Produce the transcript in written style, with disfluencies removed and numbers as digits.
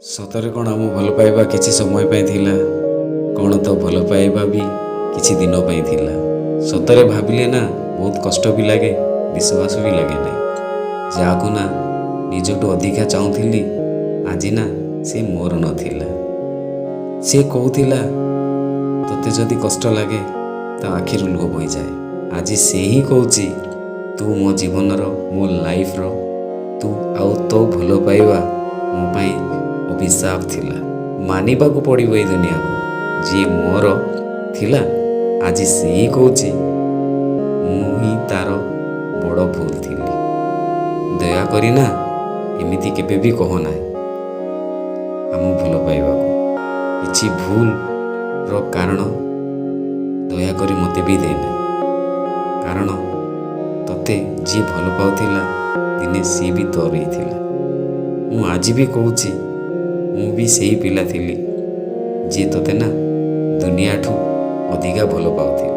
ସତରେ କ'ଣ ଆମ ଭଲ ପାଇବା କିଛି ସମୟ ପାଇଁ ଥିଲା? କ'ଣ ତ ଭଲ ପାଇବା ବି କିଛି ଦିନ ପାଇଁ ଥିଲା? ସତରେ ଭାବିଲେ ନା ବହୁତ କଷ୍ଟ ବି ଲାଗେ, ବିଶ୍ୱାସ ବି ଲାଗେ ନାହିଁ। ଯାହାକୁ ନା ନିଜଠୁ ଅଧିକା ଚାହୁଁଥିଲି, ଆଜି ନା ସେ ମୋର ନଥିଲା। ସେ କହୁଥିଲା, ତୋତେ ଯଦି କଷ୍ଟ ଲାଗେ ତ ଆଖିରୁ ଲୁହ ବହିଯାଏ। ଆଜି ସେ ହିଁ କହୁଛି, ତୁ ମୋ ଜୀବନର, ମୋ ଲାଇଫର, ତୁ ଆଉ ତୋ ଭଲ ପାଇବା ମୋ ପାଇଁ ଅଭିଶାପ ଥିଲା। ମାନିବାକୁ ପଡ଼ିବ ଏଇ ଦୁନିଆକୁ, ଯିଏ ମୋର ଥିଲା ଆଜି ସେ ହିଁ କହୁଛି ମୁଁ ହିଁ ତାର ବଡ଼ ଭୁଲ ଥିଲି। ଦୟାକରି ନା ଏମିତି କେବେ ବି କହ ନାହିଁ ଆମ ଭଲ ପାଇବାକୁ କିଛି ଭୁଲର କାରଣ ଦୟାକରି ମୋତେ ବି ଦେ ନାହିଁ। କାରଣ ତୋତେ ଯିଏ ଭଲ ପାଉଥିଲା, ଦିନେ ସିଏ ବି ତୋର ହିଁ ଥିଲା। ମୁଁ ଆଜି ବି କହୁଛି, ମୁଁ ବି ସେଇ ପିଲା ଥିଲି ଯିଏ ତୋତେ ନା ଦୁନିଆଠୁ ଅଧିକା ଭଲ ପାଉଥିଲି।